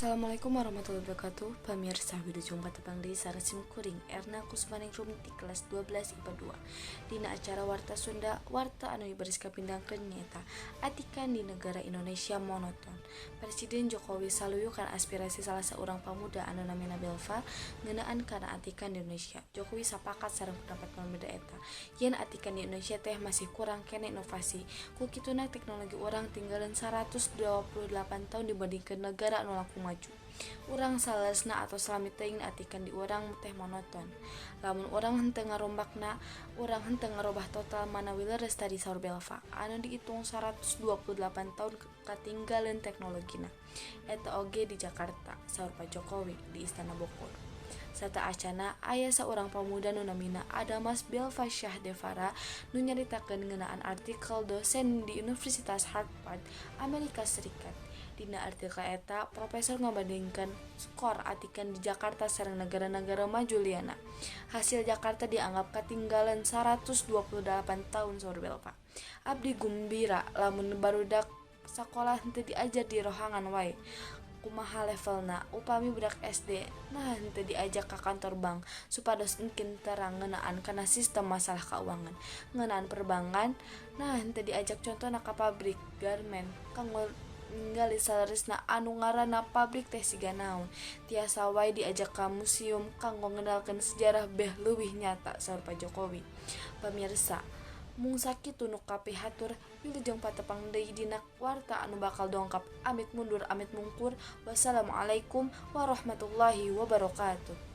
Assalamualaikum warahmatullahi wabarakatuh. Pamirsa, wilujeng patepang deui sareng sim kuring, Erna Kusumaningrum ti kelas 12 IPA 2, dina acara Warta Sunda. Warta anu baris kapindangkeun nyaeta atikan di negara Indonesia monoton. Presiden Jokowi saluyu kana aspirasi salah saurang pamuda anu namina Belva ngeunaan kana atikan di Indonesia. Jokowi sapakat sareng pendapat pamuda eta yen atikan di Indonesia teh masih kurang keneh inovasi, ku kituna teknologi urang tinggaleun 128 tahun dibandingkeun negara anu langkung maju. Urang saleresna atos lami teuing atikan di urang teh monoton. Lamun urang henteu ngarombakna, urang henteu ngarobah total. Manawi leres tadi saur Belva anu diitung 128 tahun katinggaleun teknologina. Eta oge di Jakarta, saur Pak Jokowi di Istana Bogor. Sateuacanna aya saurang pamuda nu namina Adamas Belva Syah Devara nu nyaritakeun ngeunaan artikel dosen di Universitas Harvard, Amerika Serikat. Dina artikel eta, profesor ngabandingkeun skor atikan di Jakarta sareng negara-negara maju lianna. Hasil Jakarta dianggap katinggaleun 128 tahun, saur Belva. Abdi gumbira lamun barudak sakolah henteu diajar di rohangan wae. Kumaha levelna upami budak SD, naha henteu diajak ka kantor bank supados engkin terang ngeunaan kana sistem masalah kauangan, ngeunaan perbankan? Naha henteu diajak contona ka pabrik garmen kanggo ningali saleresna anu ngaranna pabrik teh siga naon? Tiasa wae diajak ka museum kanggo ngenalkeun sejarah beh leuwih nyata, saur Pak Jokowi. Pamirsa, mung sakitu nu kapihatur. Wilujeng patepang deui dina warta anu bakal dongkap. Amit mundur, amit mungkur. Wassalamualaikum warahmatullahi wabarakatuh.